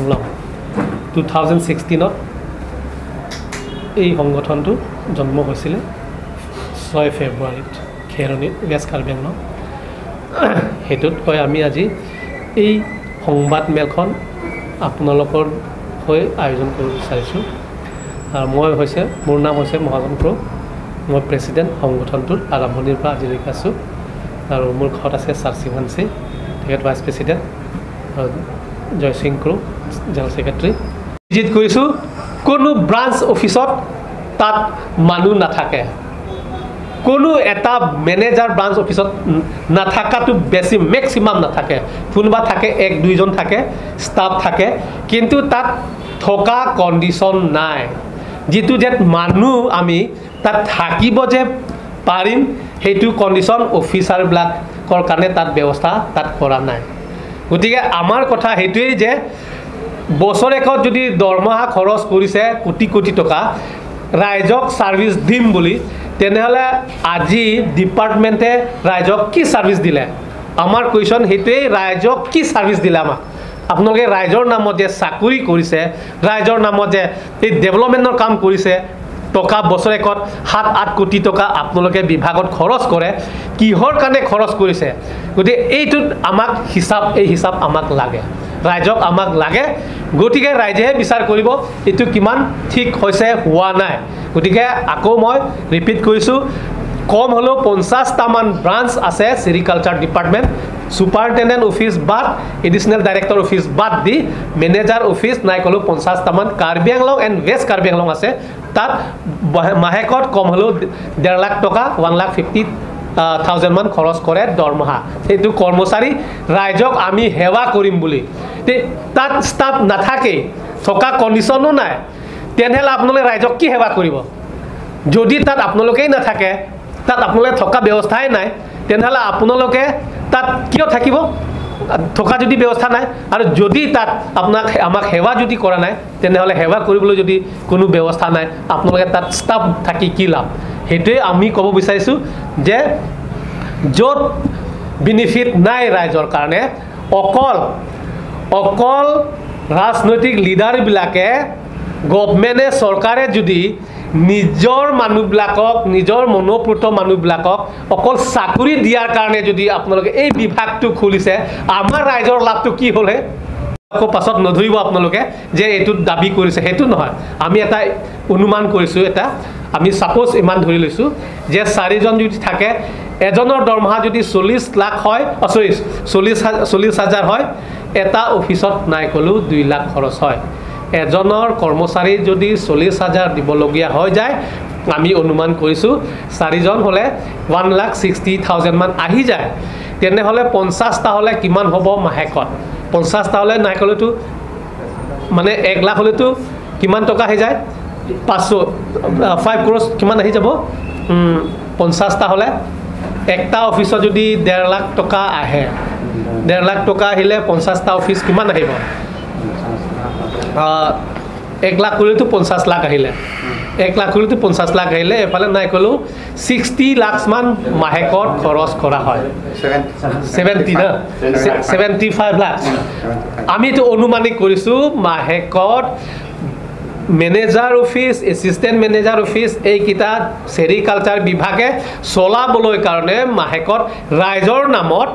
আংলং 2016ত এই সংগঠনটো জন্ম হৈছিলে 6 ফেব্ৰুৱাৰীত খেৰণিত, ৱেষ্ট কাৰ্বি আংলং। সেইটোত কৈ আমি আজি এই সংবাদমেলখন আপোনালোকৰ হৈ আয়োজন কৰিব বিচাৰিছোঁ। আৰু মই হৈছে মোৰ নাম হৈছে মহাজন ক্ৰ', মই প্ৰেচিডেণ্ট সংগঠনটোৰ আৰম্ভণিৰ পৰা আজিলৈকে আছোঁ। আৰু মোৰ ঘৰত আছে চাৰ্চি ভাঞ্চি, তেখেত ভাইচ প্ৰেচিডেণ্ট, আৰু জয়সিং ক্ৰ' জেনেৰেল ছেক্ৰেটাৰী। ভিজিট কৰিছোঁ, কোনো ব্ৰাঞ্চ অফিচত তাত মানুহ নাথাকে, কোনো এটা মেনেজাৰ ব্ৰাঞ্চ অফিচত নাথাকাটো বেছি মেক্সিমাম নাথাকে, কোনোবা থাকে, এক দুইজন থাকে, ষ্টাফ থাকে, কিন্তু তাত থকা কণ্ডিশ্যন নাই। যিটো যে মানুহ আমি তাত থাকিব যে পাৰিম সেইটো কণ্ডিশ্যন অফিচাৰবিলাকৰ কাৰণে তাত ব্যৱস্থা তাত কৰা নাই। গতিকে আমাৰ কথা সেইটোৱেই যে বছৰেকত যদি দৰমহা খৰচ কৰিছে কোটি কোটি টকা ৰাইজক ছাৰ্ভিচ দিম বুলি, তেনেহ'লে আজি ডিপাৰ্টমেণ্টে ৰাইজক কি ছাৰ্ভিচ দিলে? আমাৰ কুৱেশ্যন সেইটোৱেই, ৰাইজক কি ছাৰ্ভিচ দিলে আমাক? আপোনালোকে ৰাইজৰ নামত যে চাকৰি কৰিছে, ৰাইজৰ নামত যে এই ডেভেলপমেণ্টৰ কাম কৰিছে, টকা বছৰেকত 7-8 কোটি টকা আপোনালোকে বিভাগত খৰচ কৰে, কিহৰ কাৰণে খৰচ কৰিছে? গতিকে এইটোত আমাক হিচাপ, এই হিচাপ আমাক লাগে, ৰাইজক আমাক লাগে। গতিকে ৰাইজেহে বিচাৰ কৰিব এইটো কিমান ঠিক হৈছে হোৱা নাই। গতিকে আকৌ মই ৰিপিট কৰিছোঁ, কম হ'লেও 50টামান ব্ৰাঞ্চ আছে চেৰিকালচাৰ ডিপাৰ্টমেণ্ট, ছুপাৰিণ্টেণ্ডেণ্ট অফিচ বাদ, এডিশ্যনেল ডাইৰেক্টৰ অফিচ বাদ দি মেনেজাৰ অফিচ নাই ক'লেও 50টামান কাৰ্বি আংলং এণ্ড ৱেষ্ট কাৰ্বি আংলং আছে। তাত মাহেকত কম হ'লেও 1.5 লাখ টকা, 1,50,000 মান খৰচ কৰে দৰমহা। সেইটো কৰ্মচাৰী ৰাইজক আমি সেৱা কৰিম বুলি, তাত ষ্টাফ নাথাকেই, থকা কণ্ডিশ্যনো নাই, তেনেহ'লে আপোনালোকে ৰাইজক কি সেৱা কৰিব? যদি তাত আপোনালোকেই নাথাকে, তাত আপোনালোকে থকা ব্যৱস্থাই নাই, তেনেহ'লে আপোনালোকে তাত কিয় থাকিব? থকা যদি ব্যৱস্থা নাই, আৰু যদি তাত আপোনাক আমাক সেৱা যদি কৰা নাই, তেনেহ'লে সেৱা কৰিবলৈ যদি কোনো ব্যৱস্থা নাই, আপোনালোকে তাত ষ্টাফ থাকি কি লাভ? সেইটোৱে আমি ক'ব বিচাৰিছোঁ যে য'ত বেনিফিট নাই ৰাইজৰ কাৰণে, অকল অকল ৰাজনৈতিক লিডাৰবিলাকে, গভমেণ্টে, চৰকাৰে যদি নিজৰ মানুহবিলাকক, নিজৰ মনোপ্ৰোত মানুহবিলাকক অকল চাকৰি দিয়াৰ কাৰণে যদি আপোনালোকে এই বিভাগটো খুলিছে, আমাৰ ৰাইজৰ লাভটো কি হ'লহে? আকৌ পাছত নধৰিব আপোনালোকে যে এইটোত দাবী কৰিছে, সেইটো নহয়। আমি এটা অনুমান কৰিছোঁ, এটা আমি ছাপ'জ ইমান ধৰি লৈছোঁ যে 4জন যদি থাকে, এজনৰ দৰমহা যদি 40 লাখ হয়, চৰি 40,000 হয়, এটা অফিচত নাই ক'লেও 2 লাখ খৰচ হয়। এজনৰ কৰ্মচাৰী যদি 40,000 দিবলগীয়া হৈ যায়, আমি অনুমান কৰিছোঁ 4জন হ'লে 1,60,000 মান আহি যায়। তেনেহ'লে 50টা হ'লে কিমান হ'ব মাহেকত? 50টা হ'লে নাই ক'লেতো মানে 1 লাখ হ'লেতো কিমান টকা আহি যায়? 5 ক্ৰ'ৰ্ছ কিমান আহি যাব? 50টা হ'লে একটা অফিচত যদি 1.5 লাখ টকা আহে, 1.5 লাখ টকা আহিলে 50টা অফিচ কিমান আহিব? 1 লাখ কৰিলেতো 50 লাখ আহিলে, 1 লাখ কৰিলেতো 50 লাখ আহিলে, এফালে নাই ক'লেও 60 লাখমান মাহেকত খৰচ কৰা হয়। 70 না 75 লাখ আমি এইটো অনুমানিক কৰিছোঁ। মাহেকত manager office, assistant manager office এইকেইটা চেৰিকালচাৰ বিভাগে চলাবলৈ কাৰণে মাহেকত ৰাইজৰ নামত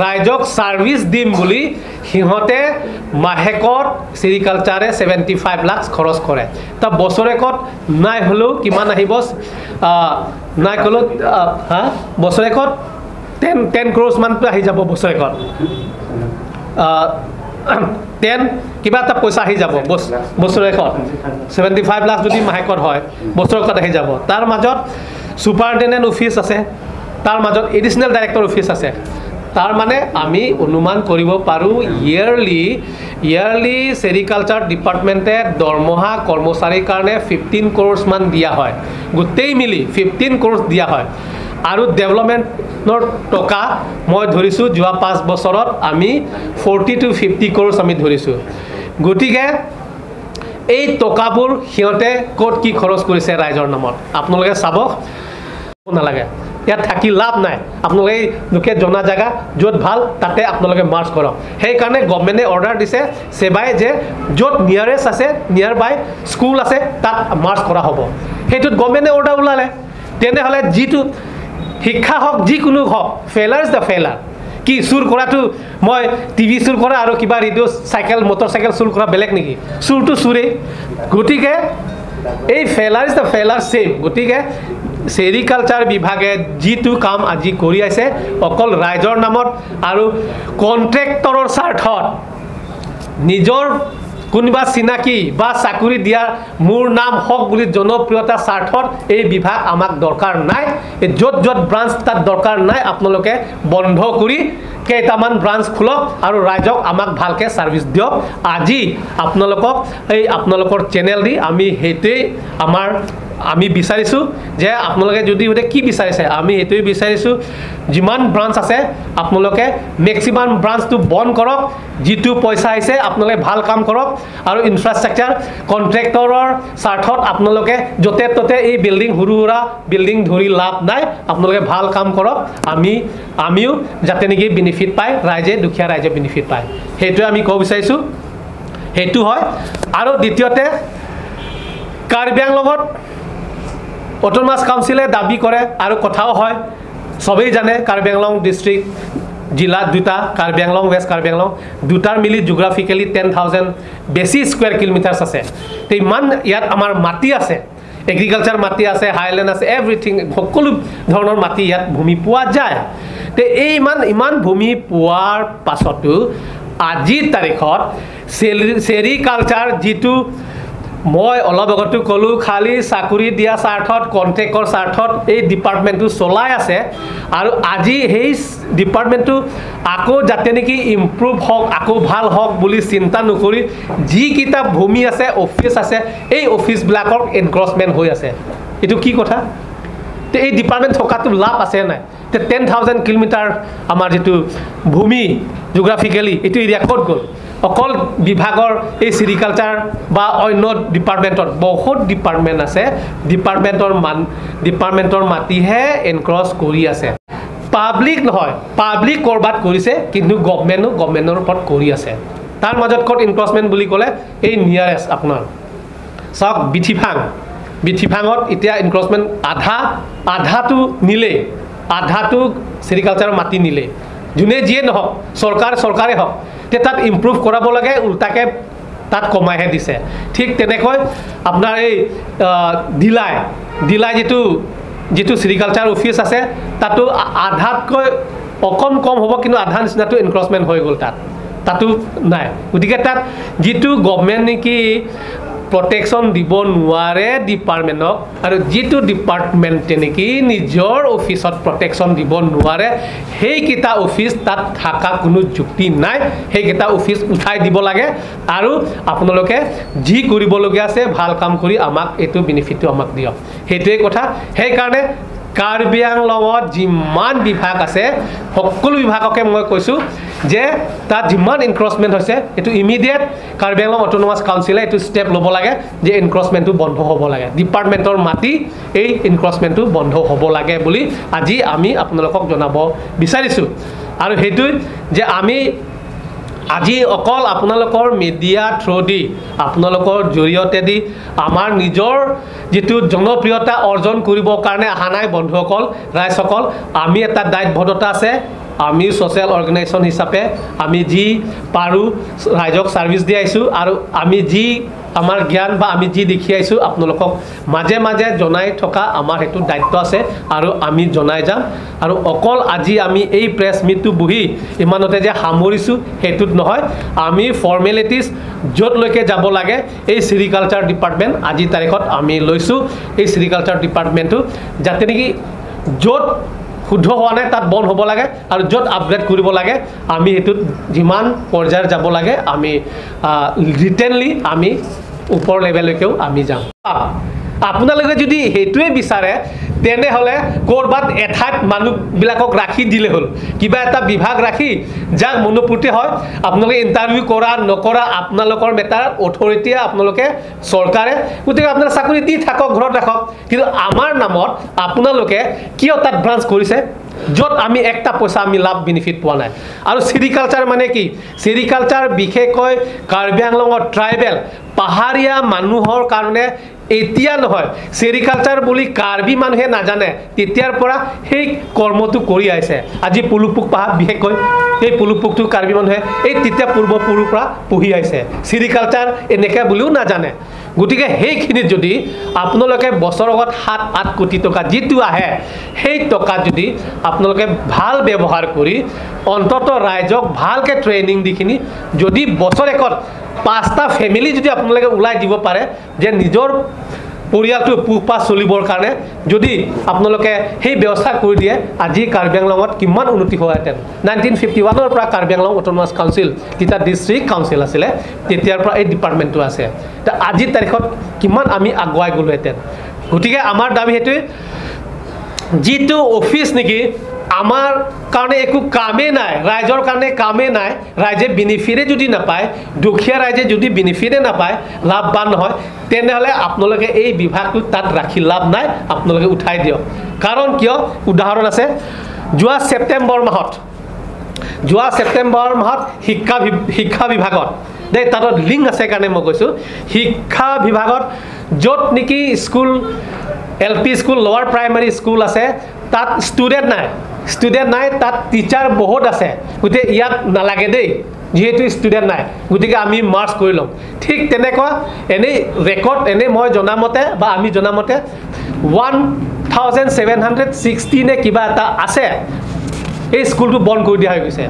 ৰাইজক ছাৰ্ভিচ দিম বুলি সিহঁতে মাহেকত চেৰিকালচাৰে 75 লাখ খৰচ কৰে। তা বছৰেকত নাই হ'লেও কিমান আহিব? নাই ক'লেও হা বছৰেকত 10 ক্ৰ'ৰ্ছ মানটো আহি যাব। বছৰেকত 10 কিবা এটা পইচা আহি যাব বছৰেকত। 75 লাখ যদি মাহেকত হয়, বছৰেকত আহি যাব। তাৰ মাজত ছুপাৰিণ্টেণ্ডেণ্ট অফিচ আছে, তাৰ মাজত এডিশ্যনেল ডাইৰেক্টৰ অফিচ আছে। তাৰ মানে আমি অনুমান কৰিব পাৰোঁ ইয়েৰলি চেৰিকালচাৰ ডিপাৰ্টমেণ্টে দৰমহা কৰ্মচাৰীৰ কাৰণে 15 ক্ৰ'ৰ্ছ মান দিয়া হয়, গোটেই মিলি 15 ক্ৰ'ৰ্ছ দিয়া হয়। আৰু ডেভেলপমেণ্টৰ টকা মই ধৰিছোঁ যোৱা 5 বছৰত আমি 40 to 50 crores আমি ধৰিছোঁ। গতিকে এই টকাবোৰ সিহঁতে ক'ত কি খৰচ কৰিছে ৰাইজৰ নামত আপোনালোকে চাব নালাগে। ইয়াত থাকি লাভ নাই, আপোনালোকে লোকে জনা জেগা য'ত ভাল তাতে আপোনালোকে মাৰ্চ কৰক। সেইকাৰণে গভমেণ্টে অৰ্ডাৰ দিছে সেবাই যে য'ত নিয়াৰেষ্ট আছে, নিয়াৰ বাই স্কুল আছে, তাত মাৰ্চ কৰা হ'ব। সেইটোত গভমেণ্টে অৰ্ডাৰ ওলালে। তেনেহ'লে যিটো শিক্ষা হওক যিকোনো হওক, ফেইলাৰ is the failure. কি চুৰ কৰাটো, মই টিভি চুৰ কৰা আৰু কিবা ৰেডিঅ' চাইকেল মটৰ চাইকেল চুৰ কৰা বেলেগ নেকি? চুৰটো চুৰেই। গতিকে এই failure is the failure same. গতিকে চেৰিকালচাৰ বিভাগে যিটো কাম আজি কৰি আছে অকল ৰাইজৰ নামত আৰু কণ্ট্ৰেক্টৰৰ স্বাৰ্থত, নিজৰ কোনোবা চিনাকি বা চাকৰি দিয়াৰ মোৰ নাম হওক বুলি জনপ্ৰিয়তা স্বাৰ্থত এই বিভাগ আমাক দৰকাৰ নাই। এই য'ত য'ত ব্ৰাঞ্চ তাত দৰকাৰ নাই, আপোনালোকে বন্ধ কৰি কেইটামান ব্ৰাঞ্চ খোলক আৰু ৰাইজক আমাক ভালকৈ ছাৰ্ভিচ দিয়ক। আজি আপোনালোকক এই আপোনালোকৰ চেনেল দি আমি সেইটোৱেই আমাৰ আমি বিচাৰিছোঁ যে আপোনালোকে যদি সোধে কি বিচাৰিছে, আমি সেইটোৱেই বিচাৰিছোঁ যিমান ব্ৰাঞ্চ আছে আপোনালোকে মেক্সিমাম ব্ৰাঞ্চটো বন্ধ কৰক, যিটো পইচা আহিছে আপোনালোকে ভাল কাম কৰক আৰু ইনফ্ৰাষ্ট্ৰাকচাৰ কণ্ট্ৰেক্টৰৰ স্বাৰ্থত আপোনালোকে য'তে ত'তে এই বিল্ডিং সৰু সুৰা বিল্ডিং ধৰি লাভ নাই, আপোনালোকে ভাল কাম কৰক, আমিও যাতে নেকি বেনিফিট পায়, ৰাইজে দুখীয়া ৰাইজে বেনিফিট পায়, সেইটোৱে আমি ক'ব বিচাৰিছোঁ। সেইটো হয়। আৰু দ্বিতীয়তে কাৰ্বি আংলঙত অট'নমাছ কাউন্সিলে দাবী কৰে আৰু কথাও হয়, চবেই জানে কাৰ্বি আংলং ডিষ্ট্ৰিক্ট জিলা দুটা, কাৰ্বি আংলং ৱেষ্ট কাৰ্বি আংলং দুটাৰ মিলি জিঅ'গ্ৰাফিকেলি 10,000 বেছি স্কুৱেৰ কিলোমিটাৰ্ছ আছে। তো ইমান ইয়াত আমাৰ মাটি আছে, এগ্ৰিকালচাৰ মাটি আছে, হাইলেণ্ড আছে, এভৰিথিং সকলো ধৰণৰ মাটি ইয়াত ভূমি পোৱা যায়। তে এই ইমান ভূমি পোৱাৰ পাছতো আজিৰ তাৰিখত চেৰিকালচাৰ যিটো মই অলপ আগতো ক'লোঁ, খালী চাকৰি দিয়া স্বাৰ্থত, কণ্ট্ৰেক্টৰ স্বাৰ্থত এই ডিপাৰ্টমেণ্টটো চলাই আছে। আৰু আজি সেই ডিপাৰ্টমেণ্টটো আকৌ যাতে নেকি ইম্প্ৰুভ হওক, আকৌ ভাল হওক বুলি চিন্তা নকৰি যিকেইটা ভূমি আছে, অফিচ আছে, এই অফিচবিলাকৰ এনক্ৰচমেণ্ট হৈ আছে। এইটো কি কথা? তে এই ডিপাৰ্টমেণ্ট থকাটো লাভ আছে নাই? তে 10,000 কিলোমিটাৰ আমাৰ যিটো ভূমি জিঅ'গ্ৰাফিকেলি এইটো এৰিয়া ক'ত গ'ল? অকল বিভাগৰ এই চেৰিকালচাৰ বা অন্য ডিপাৰ্টমেণ্টত বহুত ডিপাৰ্টমেণ্ট আছে, ডিপাৰ্টমেণ্টৰ মাটিহে এনক্ৰচ কৰি আছে। পাব্লিক নহয়, পাব্লিক ক'ৰবাত কৰিছে, কিন্তু গভমেণ্টো গভমেণ্টৰ ওপৰত কৰি আছে। তাৰ মাজত ক'ত এনক্ৰচমেণ্ট বুলি ক'লে এই নিয়াৰেষ্ট আপোনাৰ চাওক বিথিফাঙত এতিয়া এনক্ৰচমেণ্ট আধাটো নিলেই, আধাটো চেৰিকালচাৰৰ মাটি নিলেই, যোনে যিয়ে নহওক চৰকাৰে হওক, তে তাত ইম্প্ৰুভ কৰাব লাগে, উল্টাকৈ তাত কমাইহে দিছে। ঠিক তেনেকৈ আপোনাৰ এই দিলাই যিটো চেৰিকালচাৰ অফিচ আছে তাতো আধাতকৈ অকণ কম হ'ব, কিন্তু আধা নিচিনাটো এনক্ৰচমেণ্ট হৈ গ'ল তাত, তাতো নাই। গতিকে তাত যিটো গভমেণ্ট নেকি প্ৰটেকশ্যন দিব নোৱাৰে ডিপাৰ্টমেণ্টক, আৰু যিটো ডিপাৰ্টমেণ্টে নেকি নিজৰ অফিচত প্ৰটেকশ্যন দিব নোৱাৰে, সেইকেইটা অফিচ তাত থকা কোনো যুক্তি নাই, সেইকেইটা অফিচ উঠাই দিব লাগে। আৰু আপোনালোকে যি কৰিবলগীয়া আছে ভাল কাম কৰি আমাক এইটো বেনিফিটটো আমাক দিয়ক, সেইটোৱেই কথা। সেইকাৰণে কাৰ্বি আংলঙত যিমান বিভাগ আছে সকলো বিভাগকে মই কৈছোঁ যে তাত যিমান এনক্ৰচমেণ্ট হৈছে এইটো ইমিডিয়েট কাৰ্বি আংলং অট'নমাছ কাউন্সিলে এইটো ষ্টেপ ল'ব লাগে যে এনক্ৰচমেণ্টটো বন্ধ হ'ব লাগে, ডিপাৰ্টমেণ্টৰ মাটি এই এনক্ৰচমেণ্টটো বন্ধ হ'ব লাগে বুলি আজি আমি আপোনালোকক জনাব বিচাৰিছোঁ। আৰু সেইটোৱে যে আমি আজি অকল আপোনালোকৰ মিডিয়া থ্ৰু দি, আপোনালোকৰ জৰিয়তে দি আমাৰ নিজৰ যিটো জনপ্ৰিয়তা অৰ্জন কৰিবৰ কাৰণে অহা নাই বন্ধুসকল, ৰাইজসকল, আমি এটা দায়বদ্ধতা আছে, আমি ছ'চিয়েল অৰ্গেনাইজেশ্যন হিচাপে আমি যি পাৰোঁ ৰাইজক ছাৰ্ভিচ দি আহিছোঁ, আৰু আমি যি আমাৰ জ্ঞান বা আমি যি দেখি আহিছোঁ আপোনালোকক মাজে মাজে জনাই থকা আমাৰ সেইটো দায়িত্ব আছে, আৰু আমি জনাই যাম। আৰু অকল আজি আমি এই প্ৰেছ মিটটো বহি ইমানতে যে সামৰিছোঁ সেইটোত নহয়, আমি ফৰ্মেলিটিছ য'তলৈকে যাব লাগে এই চেৰিকালচাৰ ডিপাৰ্টমেণ্ট আজিৰ তাৰিখত আমি লৈছোঁ। এই চেৰিকালচাৰ ডিপাৰ্টমেণ্টটো যাতে নেকি য'ত শুদ্ধ হোৱা নাই তাত বন্ধ হ'ব লাগে, আৰু য'ত আপগ্ৰেড কৰিব লাগে আমি সেইটোত যিমান পৰ্যায়ত যাব লাগে আমি ৰিটেনলি আমি ওপৰ লেভেললৈকেও আমি যাম। আপোনালোকে যদি সেইটোৱে বিচাৰে তেনেহ'লে ক'ৰবাত এঠাইত মানুহবিলাকক ৰাখি দিলে হ'ল, কিবা এটা বিভাগ ৰাখি যাক মনোপুতি হয়। আপোনালোকে ইণ্টাৰভিউ কৰা নকৰা আপোনালোকৰ মেটাৰ, অথৰিটিয়ে আপোনালোকে চৰকাৰে, গতিকে আপোনালোকে চাকৰি দি থাকক, ঘৰত ৰাখক। কিন্তু আমাৰ নামত আপোনালোকে কিয় তাত ব্ৰাঞ্চ কৰিছে য'ত আমি একটা পইচা আমি লাভ বেনিফিট পোৱা নাই? আৰু চেৰিকালচাৰ মানে কি? চেৰিকালচাৰ বিশেষকৈ কাৰ্বি আংলঙৰ ট্ৰাইবেল পাহাৰীয়া মানুহৰ কাৰণে এতিয়া নহয়, চেৰিকালচাৰ বুলি কাৰ্বি মানুহে নাজানে তেতিয়াৰ পৰা সেই কৰ্মটো কৰি আহিছে। আজি পলুপোক পাহাৰ বিশেষকৈ এই পলুপোকটো কাৰ্বি মানুহে এই তেতিয়া পূৰ্বপুৰুষৰ পৰা পুহি আহিছে, চেৰিকালচাৰ এনেকৈ বুলিও নাজানে। গতিকে সেইখিনিত যদি আপোনালোকে বছৰেকত 7-8 কোটি টকা যিটো আহে, সেই টকা যদি আপোনালোকে ভাল ব্যৱহাৰ কৰি অন্ততঃ ৰাইজক ভালকৈ ট্ৰেইনিং দিখিনি যদি বছৰেকত 5টা ফেমিলি যদি আপোনালোকে ওলাই দিব পাৰে যে নিজৰ পৰিয়ালটো পোহপাল চলিবৰ কাৰণে যদি আপোনালোকে সেই ব্যৱস্থা কৰি দিয়ে, আজি কাৰ্বি আংলঙত কিমান উন্নতি হোৱাহেঁতেন। 1951ৰ পৰা কাৰ্বি আংলং অট'নমাছ কাউন্সিল, তেতিয়া ডিষ্ট্ৰিক্ট কাউন্সিল আছিলে, তেতিয়াৰ পৰা এই ডিপাৰ্টমেণ্টটো আছে। আজিৰ তাৰিখত কিমান আমি আগুৱাই গ'লোহেঁতেন। গতিকে আমাৰ দাবী সেইটোৱে, যিটো অফিচ নেকি আমাৰ কাৰণে একো কামেই নাই, ৰাইজৰ কাৰণে কামেই নাই, ৰাইজে বেনিফিটে যদি নাপায়, দুখীয়া ৰাইজে যদি বেনিফিটে নাপায়, লাভৱান নহয়, তেনেহ'লে আপোনালোকে এই বিভাগটো তাত ৰাখি লাভ নাই, আপোনালোকে উঠাই দিয়ক। কাৰণ কিয়? উদাহৰণ আছে, যোৱা ছেপ্টেম্বৰ মাহত শিক্ষা বিভাগত দেই, তাত লিংক আছে কাৰণে মই কৈছোঁ, শিক্ষা বিভাগত য'ত নেকি school L P school, lower primary school আছে, তাত ষ্টুডেণ্ট নাই, তাত টিচাৰ বহুত আছে, গতিকে ইয়াত নালাগে দেই, যিহেতু ষ্টুডেণ্ট নাই, গতিকে আমি মাৰ্চ কৰি ল'ম। ঠিক তেনেকুৱা এনেই ৰেকৰ্ড, এনেই মই জনামতে বা আমি জনামতে 1760 নে কিবা এটা আছে, এই স্কুলটো বন্ধ কৰি দিয়া হৈ গৈছে।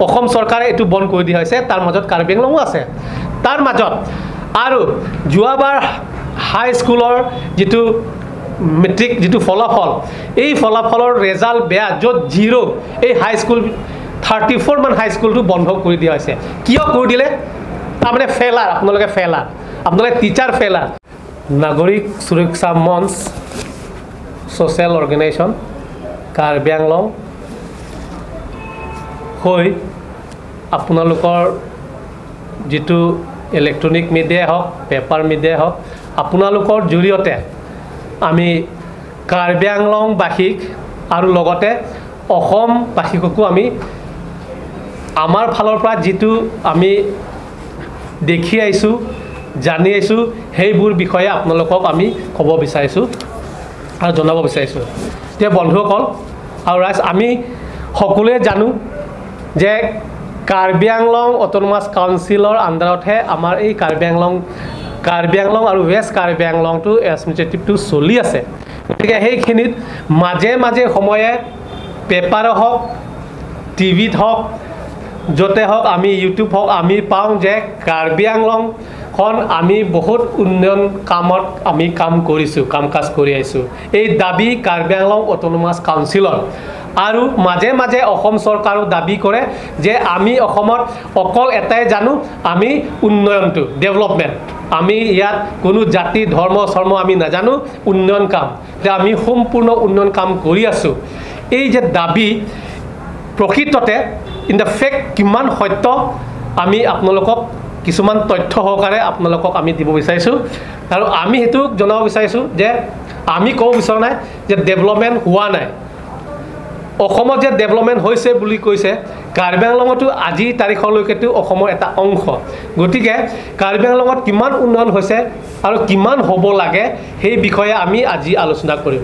অসম চৰকাৰে এইটো বন্ধ কৰি দিয়া হৈছে, তাৰ মাজত কাৰ্বি আংলঙো আছে তাৰ মাজত। আৰু যোৱাবাৰ হাইস্কুলৰ যিটো মেট্ৰিক যিটো ফলাফল, এই ফলাফলৰ ৰেজাল্ট বেয়া, য'ত 0, এই হাইস্কুল 34 মান হাইস্কুলটো বন্ধ কৰি দিয়া হৈছে। কিয় কৰি দিলে? তাৰমানে ফেলাৰ, আপোনালোকে ফেলাৰ, আপোনালোকে টিচাৰ ফেলাৰ। নাগৰিক সুৰক্ষা মঞ্চ ছ'চিয়েল অৰ্গেনাইজেশ্যন কাৰ্বি আংলং হৈ আপোনালোকৰ যিটো ইলেক্ট্ৰনিক মিডিয়াই হওক, পেপাৰ মিডিয়াই হওক, আপোনালোকৰ জৰিয়তে আমি কাৰ্বি আংলংবাসীক আৰু লগতে অসমবাসীকো আমি আমাৰ ফালৰ পৰা যিটো আমি দেখি আহিছোঁ, জানি আহিছোঁ, সেইবোৰ বিষয়ে আপোনালোকক আমি ক'ব বিচাৰিছোঁ আৰু জনাব বিচাৰিছোঁ। এতিয়া বন্ধুসকল আৰু ৰাইজ, আমি সকলোৱে জানো যে কাৰ্বি আংলং অট'নমাছ কাউন্সিলৰ আণ্ডাৰতহে আমাৰ এই কাৰ্বি আংলং আৰু ৱেষ্ট কাৰ্বি আংলংটো এডমিনিষ্ট্ৰেটিভটো চলি আছে। গতিকে সেইখিনিত মাজে মাজে সময়ে পেপাৰে হওক, টিভিত হওক, য'তে হওক, আমি ইউটিউব হওক, আমি পাওঁ যে কাৰ্বি আংলংখন আমি বহুত উন্নয়ন কামত আমি কাম কৰিছোঁ, কাম কাজ কৰি আহিছোঁ। এই দাবী কাৰ্বি আংলং অট'নমাছ কাউন্সিলৰ। আৰু মাজে মাজে অসম চৰকাৰেও দাবী কৰে যে আমি অসমত অকল এটাই জানো, আমি উন্নয়নটো, ডেভেলপমেণ্ট, আমি ইয়াত কোনো জাতি ধৰ্ম চৰ্ম আমি নাজানো, উন্নয়ন কাম, যে আমি সম্পূৰ্ণ উন্নয়ন কাম কৰি আছোঁ। এই যে দাবী, প্ৰকৃততে ইন the fact কিমান সত্য আমি আপোনালোকক কিছুমান তথ্য সহকাৰে আপোনালোকক আমি দিব বিচাৰিছোঁ। আৰু আমি সেইটো জনাব বিচাৰিছোঁ যে আমি ক'ব বিচৰা নাই যে ডেভেলপমেণ্ট হোৱা নাই, অসমত যে ডেভেলপমেণ্ট হৈছে বুলি কৈছে, কাৰ্বি আংলঙতো আজিৰ তাৰিখলৈকেতো অসমৰ এটা অংশ। গতিকে কাৰ্বি আংলঙত কিমান উন্নয়ন হৈছে আৰু কিমান হ'ব লাগে সেই বিষয়ে আমি আজি আলোচনা কৰিম।